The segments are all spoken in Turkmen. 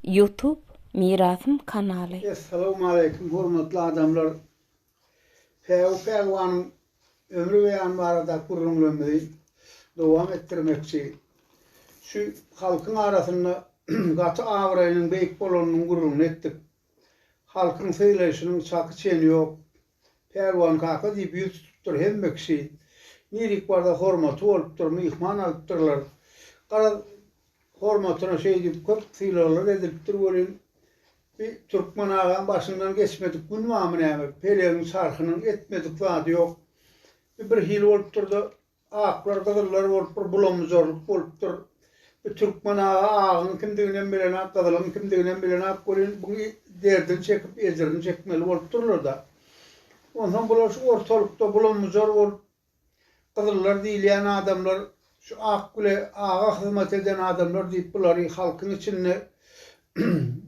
Youtube Mirasym kanaly. Essalawmaleýkim hormatly adamlar. Päwi pälwanyň ömri beýany barada gürrüňlerimizi dowam etdirmekçi. Şu halkyň arasynda gaty abraýynyň beýik bolanynyň gürrüňini etdik. Halkyň sylaýşynyň çaky-çeni ýok. Pälwan kaka diýip ýüz tutupdyr hemme kişi. Nirik barsa hormaty bolupdyr, myhman alypdyrlar. Garaz, hormatyna şeýdip köp sylaglar edilipdir welin, bi türkmen agaň başyndan geçmedik gün barmy näme, pelegiň çarhynyň etmedik zady ýok. Bi birhili bolupdyr-da, Aklar, gyzyllar bolup bir bulamyjarlyk bolupdyr. Bu türkmen aga agyň kimdiginem bilenak, gyzylyň kimdiginem bilenak welin, buň derdini çekip, ejirini çekmeli bolupdyrlar-da. Onsoň bular şu ortalykda bulamyjar bolup, gyzyllar diýilýän adamlar, şu ak bile aga hyzmat eden adamlar diýip bulary halkyň içinde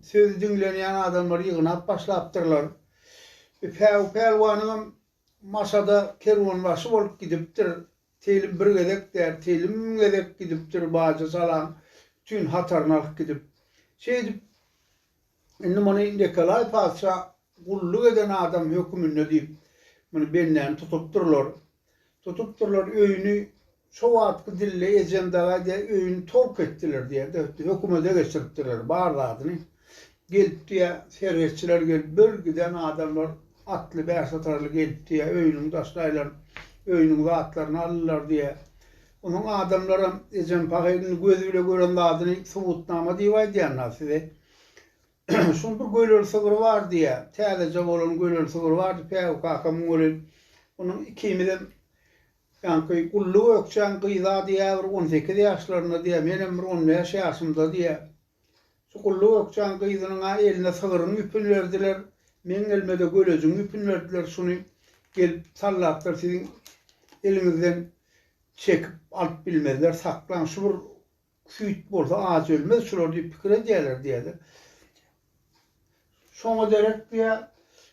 sözi diňlenýän adamlary ýygnap başlapdyrlar. Bu Päw pälwanyňam Maşada kerwenbaşy bolup gidipdir. Telim bir gezek däl, telim gezek gidipdir bajy çalaň bütin hataryny alyp gidip. Şeýdip, indi muny Nikolaý patyşa gulluk eden adam höküminde diýip, muny bendäni tutupdyrlar. Tutupdyrlar, öýüni şo wagtky dilde ejem dagy aýdýar, öýüni tolk etdiler diýýär-de, hökümete geçiripdirler bar zadyny. Gelip diýýär, serhetçiler gelip, bir giden adamlar atly bäşatarly gelip diýýär, öýüniň daşyna aýlanyp, öýüniň zatlaryny aldylar diýýär. Onuň adamlaram ejem pahyr indi gözi bile gören zadyny subutnama diýip aýdýan-da size. Şuň bir göleli sygry bar diýýär. Täzeje bolan göleli sygry bardy Päwi kakamyň welin, onuň ikimizem ýaňky Gully Gökçäň gyz-a diýýär, bir on sekiz ýaşlarynda diýýär, menem bir on bäş ýaşymda diýýär. Şu Gully Gökçäň gyzynyň-a eline sygryň ýüpüni berdiler, meň elime-de gölejiň ýüpüni berdiler, şuny gelip sallatlar siziň eliňizden çekip alyp bilmezler, saklaň, şu bir Süýt bolsa aç ölmez şular diýip pikir edýärler diýýärler. Şoňa derek diýýär,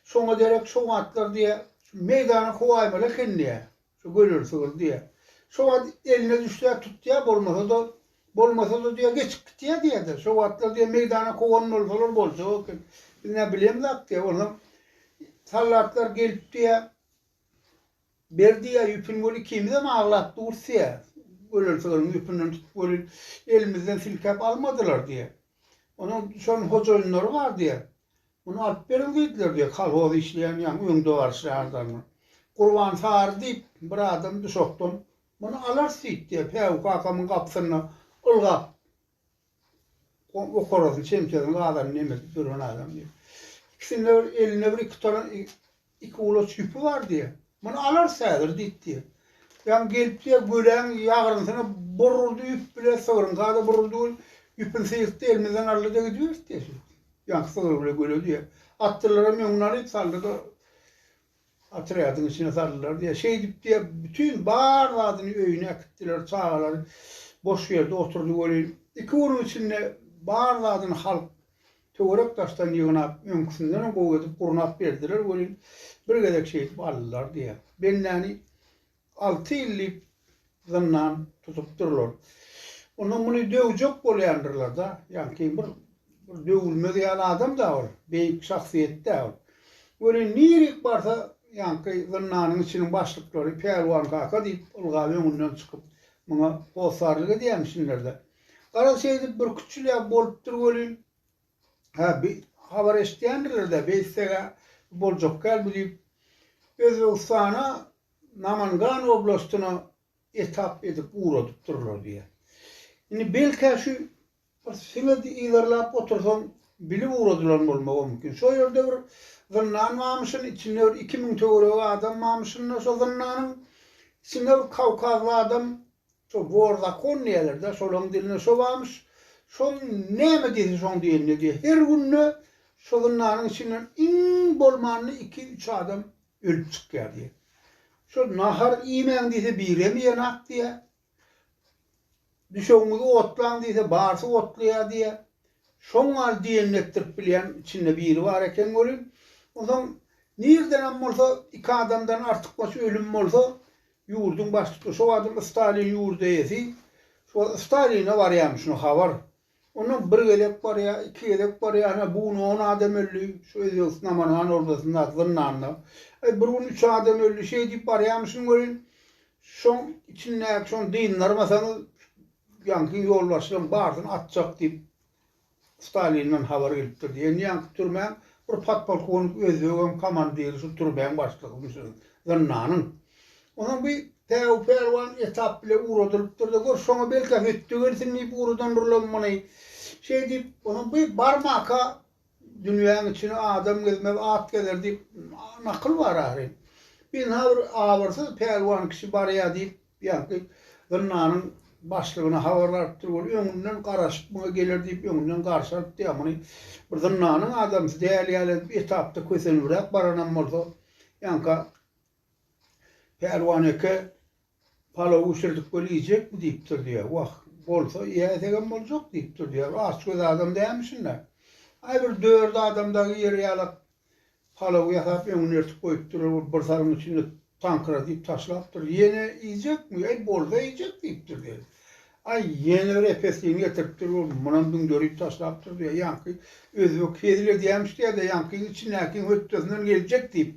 şoňa derek şo wagtlar diýýär, şu meýdana kowaýmaly eken diýýär. Şu göleli sygyr diýýär. Şo wagt eline düşse tutýar, bolmasa-da, bolmasa-da diýýär, geçip gitýär diýýär-de. Şo wagtlar diýýär, meýdana kowan bolsalar boljak eken. Biz nä bilemzok diýýär. Onsoň sallatlar gelip diýýär, Ber diýýär, ýüpüni weli ikimizem aglap durus diýýär. Ölen sygryň ýüpünden tutup welin, elimizden silkäp almadylar diýýär. Onuň şonuň hojaýynlary bar diýýär. Muny alyp beriň diýdiler diýýär, kolhoz işleýän ýaňy öňdebaryjy adamlar. Gurban Sary diýip, bir adam duşakdan Muny alarys diýdi diýýär, Päwü kakamyň gapysynda ylgap Okarasyny, çemçesini, gazanyny nemedip duran adam diýýär. Ikisinde bir elinde bir iki tona iki gulaç ýüpi bar diýýär. Muny alarys häzir diýip diýýär. Ýaňy gelip diýýär, göläň ýagyrynsyna bir urdy ýüp bile, sygryňka-da bir urdy gül, ýüpüni syrtdy, elimizden aldy-da gidiberdi diýýär. Ýaňky sygyr bile göle diýýär. Atlylaram öňüne alyp saldy-da Otrýadyň içine saldylar diýýär. Şeýdip diýýär, bütin bar zadyny öýüne äkitdiler, çagalary boş ýerde oturdy welin, iki günüň içinde bar zadyny halk töwerek-daşdan ýygnap, öňküsindenem gowy edip gurnap berdiler welin, bir gezek şeýdip aldylar diýýär. Bendäni Alty ýyl diýip zyndan tutupdyrlar. Ondan muny döwjek bolýandyrlar-da. Ýaňky bir bir döwülmez ýaly adam-da ol. Beýik şahsyýet-dä ol. Welin nirik barsa, ýaňky zyndanyň içiniň başlyklary Pälwan kaka diýip ylgap öňünden çykyp, muňa hossarlyk edýärmişinler-de. Garaz şeýdip birküç ýyl ýa bolupdyr welin, hä, bi habar eşidýändirler-dä, beýtseg-ä boljak däl bu diýip, Özbegistana Namangan oblastyna etap edip ugradypdyrlar diýýär. Indi belkä şu bir siňedi yzarlap otursaň bilip ugradylan bolmagam mümkin. Şo ýerde bir zyndan barmyşyn, içinde bir 2000 töweregi adam barmyşyn-da şo zyndanyň. Içinde bir kawkazly adam, şo wor zakon diýýärler-de, şolaryň dilinde şo barmyş. Şoň näme diýse şoň diýenini edýär. Her günde şo zyndanyň içinden iň bolmanda iki-üç adam Ölüp çykýar diýýär. Şol nahar iýmäň diýse birem iýenak diýýär. Düşegiňizi otlaň diýse barsy otlaýar diýýär. Şoň ýaly diýenini etdirip bilýän içinde biri bar eken welin, onsoň nirdenem bolsa iki adamdan artykmaç ölüm bolsa ýurduň baştuty şo adam Stalin ýurt eýesi şo Staline barýarmyş şuny habar. Ondan bir gezek barýar, iki gezek barýar, ana bu gün on adam öldi, şu Özbegistan Namangan ordasyndaky zyndanda. Aý bir gün üç adam öldi, şeý diýip barýarmyşyn welin, şoň içindäki şony dyndarmasaňyz, ýaňky ýolbaşçylaryň barysyny atjak diýip, Stalinden habar gelipdir diýen ýaňky türmäň bir podpolkownik özbegem komandiri şu türmäň başlygymyş zyndanyň. Onsoň bi Päwü pälwan etap bile ugradylypdyr-da gör şoňa belkä hötde gelsin diýip ugradandyrlam muny. Şeý diýip onsoň bi barmaka dünýäň içine adam gezmez at gezer diýip nakyl bar ahyryn. Bi ynha bir abyrsyz pälwan kişi barýa diýip Ýaňky zyndanyň başlygyna habar barypdyr, ol öňünden garaşyp muňa geler diýip öňünden garşy alypdy, ýa muny bir zyndanyň adamsy däl ýaly edip etapda kösenibräk baranam bolsa, ýaňka Pälwan eke palaw bişirdik weli iýjekmi diýipdir diýýär. Wah, bolsa iýäýsegem boljak diýipdir diýýär. Açgöz adam dälmişin-dä. Aý bir dört adam dagy iýer ýalak Palawy ýasap öňüne eltip goýupdyr, ol bir salyň içinde taňkyradyp taşlapdyr. Ýene iýjekmi? Äý, bolsa iýjek diýipdir diýýär. Aý, ýene bir epeslini getiripdir, ol munam düňderip taşlapdyr diýýär. Ýaňky özbek hezil edýämiş diýýär-de, ýaňkyň içindäkiň hötdesinden geljek diýip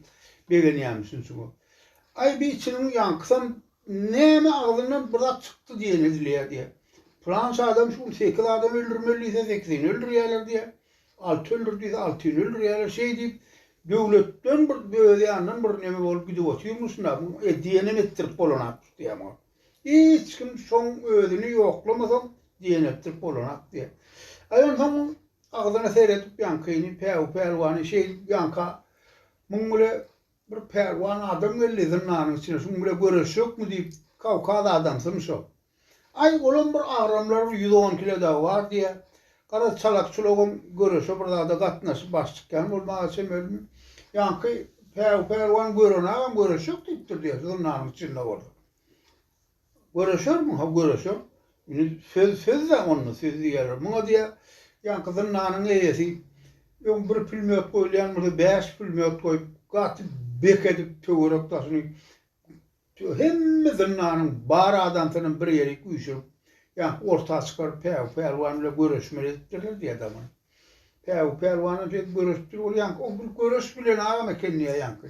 begenýämişin şuňa. Aý, bi içiniň ýaňkysam näme agzyndan bir zat çykdy diýen edilýär diýýär. Pylança adam şu gün sekiz adam öldürmeli diýse, sekizini öldürýärler diýýär. Alty öldür diýse, altyny öldürýärler. Şeý diýip, döwletden bir öz ýanyndan bir neme bolup gidip otyrmyşyn-da, muň diýenem etdirip bolanakmyş diýýär muňa. Hiç kim şoň özüni ýoklamasaň, diýen etdirip bolanak diýýär. Aý, onsoň muň agzyna seredip ýaňkyny, Päwü pälwany şeýdip ýaňka muň bile bir pälwan adam geldi zyndanyň içine, şuň bile göreşjekmi diýip, Kawkaz adamsymyş o. Aý, olam bir agramlary bir 110 kile dagy bar diýýär. Garaz, çalak-çulagam göreşe bir zada gatnaşyp baş çykýan bolmaga çemelimi. Ýaňky Päwü pälwan görenagam göreşjek diýipdir diýýär, zyndanyň içinde bolsa. Göreşermiň? Ha, göreşer. Indi söz söz-dä onda, söz diýerler. Muňa diýýär, ýaňky zyndanyň eýesi öň bir pülmöt goýulýan bolsa, bäş pülmöt goýup, gaty bek edip töwerek daşyny Hemme zyndanyň bar adamsynam bir ýerik üýşürip, ýaňky orta çykaryp Päwü pälwan bilen göreşmeli edipdirler diýýär muny. Päwü pälwanam şeýdip göreşipdir, ol ýaňky o bir göreş bilen agam eken diýýär ýaňky.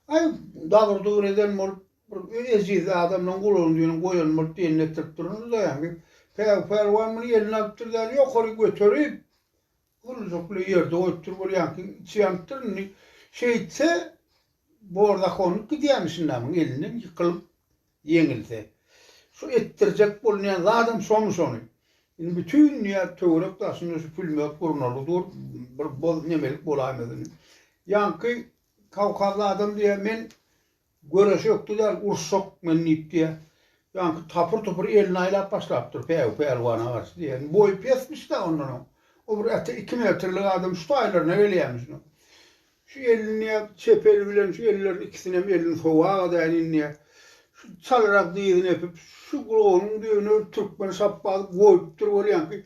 Aý, dagyr-dugur eden bolup, bir ejiz adamlaryň gulagyny düýnüň goýan bolup diýenini etdirip durandyr-da ýaňky. Päwü pälwan muny eline alypdyr däl, ýokary göterip, Gurlujykly ýerde goýupdyr bolýanky içi ýanypdyr indi şeýtse borzakonlyk gidýämiş indamyň elinden ýykylyp ýeňilse. Şu etdirjek bolunýan zadam şomy şony. Indi bütin dünýä töwerek daşynda şu pülmek gurnalgy dur bir boz nemelik bolaýmaz indi. Ýaňky kawkazly adam diýýär men Göreşe ökde däl, uruşjak men diýip diýýär. Ýaňky tapyr-tupur elini aýlap başlapdyr Päwü pälwana garşy diýýär. Indi boýy pesmiş-dä ondan oň. O bir äte iki metrlik adam şu taýlaryna gelýärmiş indi. Şu elini diýýär, çep eli bilen şu elleriniň ikisinem elini sowaga däl indi diýýär. Şu çalarak dyzyny epip, şu gulagynyň düýbüne bir türkmen şapbazy goýupdyr weli ýaňky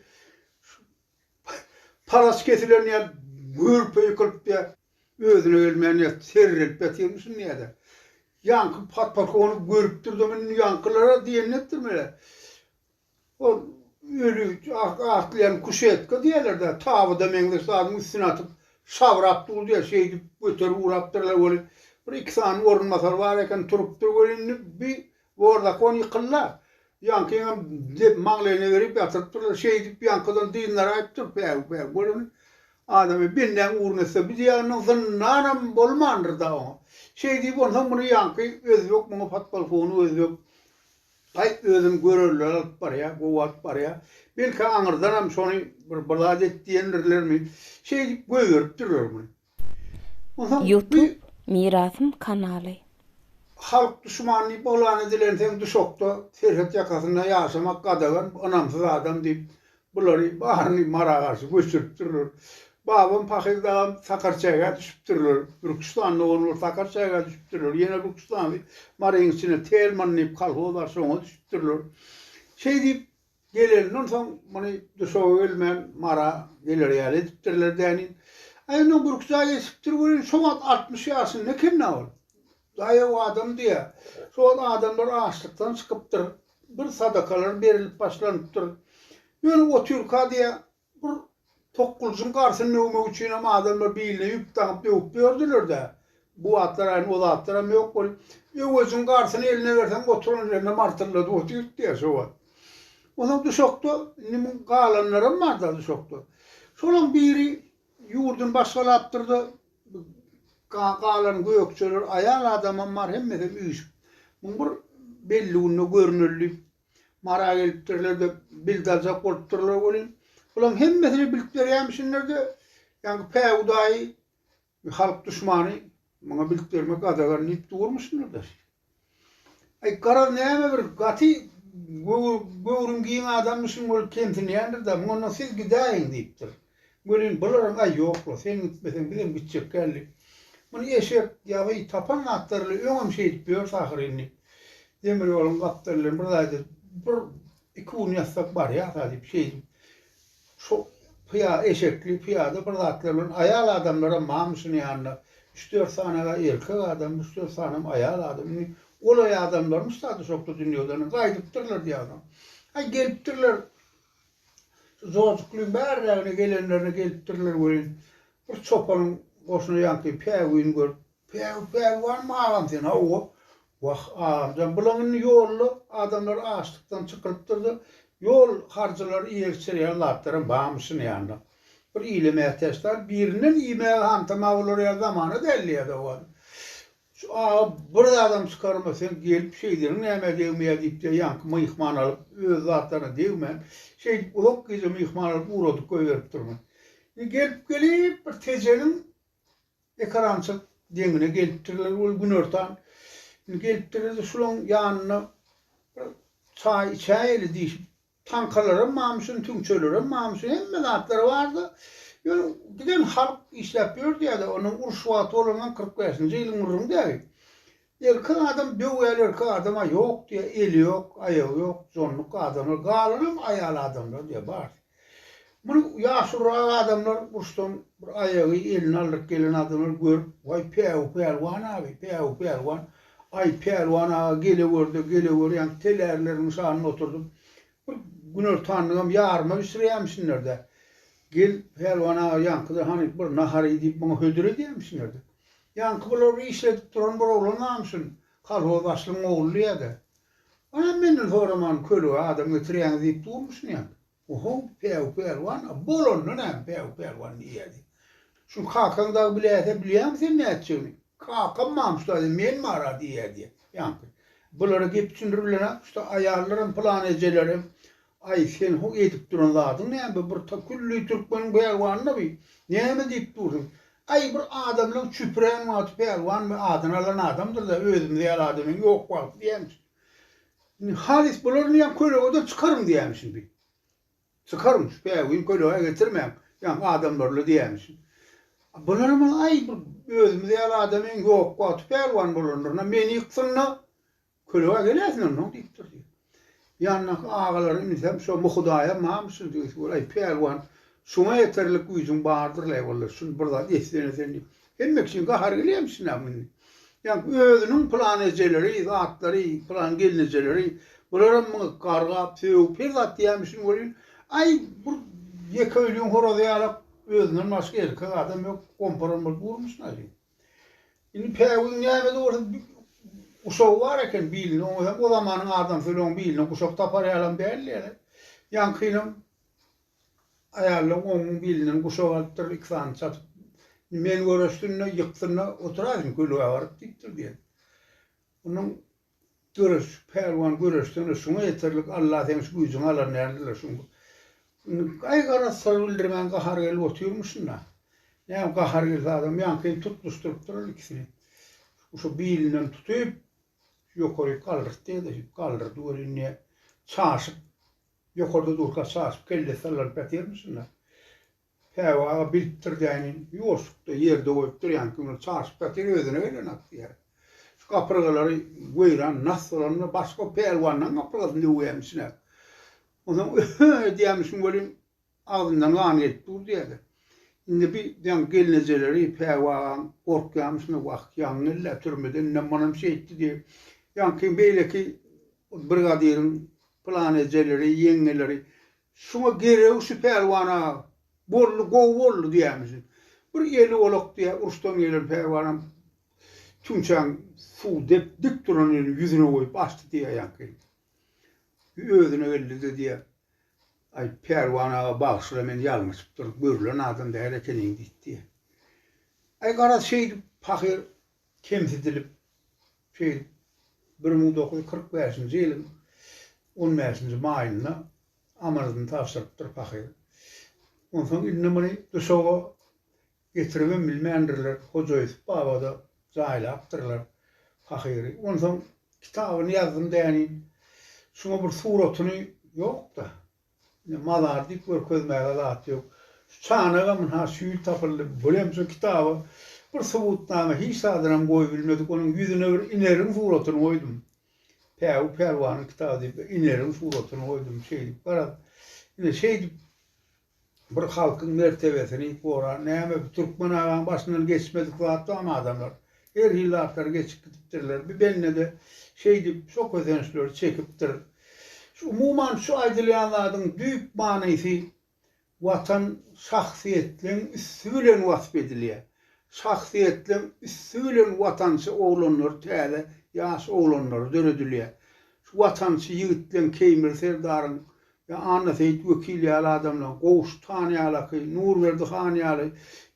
şu Palaç kesilen ýaly körpe ýykylyp diýýär. Özüne gelmän ýa serrelip ýatyrmyşyn diýýär-de. Ýaňky podpolkownik görüpdir-de, indi ýaňkylara diýenini etdirmeli. Ol öli atlaýan kuşetka diýýärler-dä, tabyda meňzeş zadyň üstüne atyp, şabrap dur diýýär, şeýdip göterip ugrapdyrlar weli, bir iki sany orunbasar bar eken, turupdyr weli indi bi Bor zakon ýykylda. Ýaňkyňam dep maňlaýyna berip ýatyrypdyrlar. Şeýdip ýaňkydan dynaraýypdyr päwü päwü. Gör ony. Adamy bendäň ugruna etse bu diýýäniň zyndanam bolmandyr-da oňa. Şeý diýip onsoň muny ýaňky özbek muňa podpolkownik özbek gaýt özüni görerler alyp barýar, gowy alyp barýar. Belki aňyrdanam şony bir bir zat et diýendirlermi. Şeýdip goýberipdirler muny. Onsoň bu Youtube Mirasym kanaly. Halk duşmany diýip yglan edilenseň duşakda serhet ýakasynda ýaşamak gadagan ynamsyz adam diýip bulary baryny Mara garşy göçüripdirler. Babam pahyr dagam Sakarçägä düşüpdirler. Birküç sany dogan bolup Sakarçägä düşüpdirler. Ýene birküç sany Maryň içinde Telman diýip kolhoz bar şoňa düşüpdirler. Şeý diýip Gelenden soň muny duşaga gelmän Mara geler ýaly edipdirler dänin. Aý ondan birküç aý geçipdir welin şo wagt 60 ýaşynda eken-dä ol. Daýaw adam diýýä. Şo wagt adamlar açlykdan çykypdyr. Bir sadakalar berilip başlanypdyr. Ýöne otyrka diýýä. Bir tokguljyň garsyny döwmek üçinem adamlar biline ýüp daňyp döwüp ýördüler-dä. Bu wagtlar aýn o zatlaram ýok bolup, öwejiň garsyny eline berseň oturan ýerinde martylladyp otyrdy-ýa şo wagt. Onsoň duşakda indi muň galanlaram bar-da duşakda. Şolaň biri ýurduny başgalapdyr-da, galan gökjeler, aýal adamam bar, hemmesem üýşüp, muň bir belli günde görneli diýip, Mara gelipdirler-de, bilt aljak bolupdyrlar welin, bulaň hemmesine bilt berýärmişinler-de, ýaňky Päwü daýy halk duşmany, muňa bilt bermek gadagan diýip durmuşynlar-da. Aý, garaz, näme bir gaty göwrüm giň adammyşyn bolup kemsinýändir-dä, muňa onda siz gidäýiň diýipdir. Welin, bularam, aý, ýok-la, sen gitmeseň, bizem gitjek däl diýip, muny eşek, ýagy tapan zatlary bilen öňem şeýdip ýörüs ahyryn diýip, demir ýoluň gapdaly bilen bir zaýda bir iki gün ýatsak barýas-a diýip, şeýdip, şo pyýa eşekli, pyýada bir zatlar bilen aýal adamlaram barmyşyn ýanynda, üç-dört sany-a erkek adam, üç-dört sanam aýal adam. Indi golaý adamlarmyş-da duşakda dünýeden gaýdypdyrlar diýýär. Aý, gelipdirler. Şu Jojuklyň bärrägine gelenlerine gelipdirler welin, bir çopanyň goşuna ýaňky Päwini görüp, Päwi pälwanmy agam sen, hawa. Wah, agam jan, bulaň indi ýolda adamlar açlykdan çykylypdyr-da, ýol harjylary iýer-içer ýaly zatlaram barmyşyn ýanynda. Bir ile mätäç däl, birinden iýmäge hantama bolar ýaly zamana däl diýýär-de o adam. Şu aga bir zadam çykarma sen gelip şeýdeniň nämä degmeýär diýipdir ýaňky myhman alyp öz zatlaryna degmän şeýdip uzak gije myhman alyp ugradyp goýberipdir muny. Indi gelip gelip bir Tejeniň ekarançylyk deňine gelipdirler ol günortan. Indi gelipdirler-de şulaň ýanynda bir çaý içäýeli diýşip Taňkalaram barmyşyn, tüňçelerem barmyşyn, hemme zatlary bardy. Ýöne giden halk işläp ýördi ýa-da onuň uruş wagty bolandan 45-nji ýylyň gürrüňi däl. Erkek adam döw ýaly erkek adam-a ýok diýýär, eli ýok, aýagy ýok, jonnuk adamlar, galanam aýal adamlar diýýär, barysy. Muny ýaşulurak adamlar uruşdan bir aýagy eline aldyryp gelen adamlar görüp, Waý, Päwü pälwan abi, Päwü pälwan, aý, pälwan aga gele gör-de, gele gör, ýaňky telärleriň şanyny oturdyp, bir günortanlygam ýarma bişirýärmişinler-dä. Gel, pälwan aga, ýaňky-da hany bir nahar iý diýip muňa hödür edýärmişinler-de. Ýaňky bular bir işledip duran bir oglan barmyşyn, kolhoz başlygyň ogly diýýär-de. Onam menden soraman kölege adam getirýäňiz diýip durmuşyn ýaňky. Ohow, Päwü pälwan, a bolanda näme Päwü pälwan diýýärdi. Şuny kakaň dagy biläýse bilýäňmi sen nätjegini? Kakam mamşy daýza, men bar-a diýýärdi ýaňky. Bulara gep düşündirip bilenok, şuda aýallaram, pylan ejelerem, Aý, sen ho edip duran zadyň näme bu, bir külli türkmeniň pälwany-da bi, näme diýip dursuň? Aý, bir adamlaň çüpürän wagty pälwan bi adyny alan adamdyr-da, özümiz ýaly adamyň ýok wagty diýýämiş. Indi halys bular diýýän kölegeden çykaryň diýýämişin bi. Çykaryň şu päwini kölegä getirmäň, ýaňky adamlarly diýýämişin. Bularam aý bir özümiz ýaly adamyň ýok wagty pälwan bolandyryn-a, meni ýyksyn-da, kölegä geläýsin onnoň diýipdir diýýär. Ýanyndaky agalary inisem şo Muhudaýam barmyşyn diýse, aý pälwan şuňa ýeterlik güýjüň bardyr-laý walla, şuny bir zat etsene sen diýip. Hemme kişiň gahary gelýärmişin-ä indi. Ýaňky özüniň pylan ejeleri, zatlary, pylan gelnejeleri, bularam muňa gargap, sögüp, her zat diýýärmişin welin, aý, bir ýeke öýlüň horazy ýalak, özünden başga erkek adam ýok, gomparan bolup durmuşyn-a diýip. Indi Päwüň näme-de bolsa guşagy bar eken bilinde, oňa hem o zamanyň adamsy ölen biline guşak tapar ýalam däldi ýa-da. Ýaňkynam Aýallaň oňuň bilinden guşak alypdyr, iki sany çatyp, Men göreşsin-de, ýyksyn-da, oturaýsyn kölgä baryp diýipdir diýen. Onuň göreş, pälwan göreşsene, şuňa ýeterlik Alla seň şu güýjüňi alan däldir-le şuň. Indi aý garaz syr bildirmän gahary gelip otyrmyşyn-da. Näme gahary gelse adam ýaňky tutluşdyrypdyr ol ikisini. Şu bilinden tutup, ýokaryk galdyrtdy-da, galdyrdy welin indi çaşyp Ýokarda durka çaşyp kellesi sallanyp ýatyrmyşyn-da. Päwü aga bilipdir dänin, ýuwaşlykda ýerde goýupdyr, ýaňky muny çaşyp ýatyr, özüne gelenok diýýär. Şu gapyrgalary weýran nas bolanda başga pälwanlaň gapyrgasyny döwýärmişin-ä. Onsoň öh-ö edýärmişin welin, agzyndan gan gelip dur diýýär-de. Indi bi ýaňky gelnejeleri Päwü agaň gorkýarmyşyn-da, wah, ýaňy geldi-ä türmeden, indem munam şeýtdi diýip. Ýaňky beýleki brigadiriň Pylan ejeleri, ýeňňeleri, şuňa geregi şu pälwan aga. Boldy, gowy boldy diýýärmişin. Bir eli golak diýýär, uruşdan gelen pälwanam tüňçäň suw dep dik duran ýerini ýüzüne goýup açdy diýýär ýaňky. Özüne geldi-de diýýär, Aý, pälwan aga bagyşla men ýalňyşypdyryn, görlen adam däl ekeniň diýdi diýýär. Aý, garaz şeýdip pahyr kemsidilip, şeýdip 1945-nji ýylyň on bäşinji maýynda amanadyny tabşyrypdyr pahyr. Onsoň indi muny Duşaga getiribem bilmändirler, Hojaýusup baba-da jaýlapdyrlar pahyry. Onsoň kitabyny ýazdym dänin, şuňa bir suratyny ýok-da. Ine, mazar diýip görkezmäge zat ýok. Şu çanagam ynha şu ýyl tapyldy. Bu hem şu kitaba bir subutnama hiç zadynam goýubilmedik. Onuň ýüzüne bir ineriň suratyny goýdum. Päwi pälwanyň kitaby diýip bir ineriň suratyny goýdum. Şeýdip garaz, ine şeýdip bir halkyň mertebesini goran näme bu türkmen agaň başyndan geçmedik zat barmy adamlar? Her hili zatlary geçip gidipdirler. Bir bende-de şeýdip şo kösençleri çekipdir. Şu umuman şu aýdylýan zadyň düýp manysy Watan şahsyýetleň üsti bilen wasp edilýär. Şahsyýetleň üsti bilen watançy oglanlar täze ýaş oglanlary döredilýär. Şu watançy ýigitleň Keýmir serdaryň ýa Annaseýit wekil ýaly adamlaryň, Gowşut han ýalaky, Nurberdi han ýaly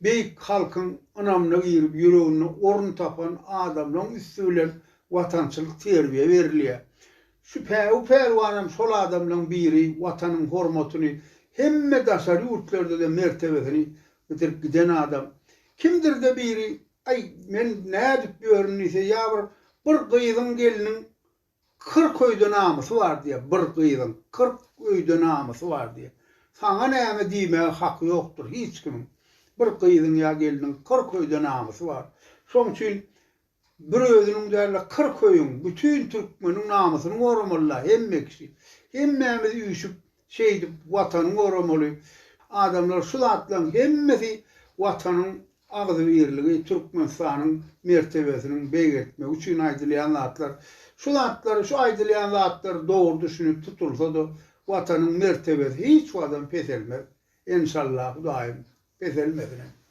beýik halkyň ynamyna girip ýüreginde orun tapan adamlaryň üsti bilen watançylyk terbiýe berilýär. Şu Päwi pälwanam şol adamlaň biri watanyň hormatyny hemme daşary ýurtlardada mertebesini bitirip giden adam. Kimdirde biri aý men nädip ýörün diýse ýa bir bir gyzyň gelniň 40 öýde namysy bar diýýär bir gyzyň 40 öýde namysy bar diýýär. Saňa näme diýmäge haky ýokdur hiç kimiň. Bir gyzyň ýa gelniň 40 öýde namysy bar. Şoň üçin Bir özüniň däl-de 40 öýüň, bütin türkmeniň namysyny goramaly-da hemme kişi. Hemmämiz üýşüp şeýdip Watany goramaly. Adamlar şu zatlaryň hemmesi Watanyň agzybirligi, Türkmenistanyň mertebesiniň beýgeltmegi üçin aýdylýan zatlar. Şu zatlary, şu aýdylýan zatlar dogry düşünip tutulsa-da Watanyň mertebesi hiç wagtam peselmez. Enşalla Hudaýym peselmesin hem.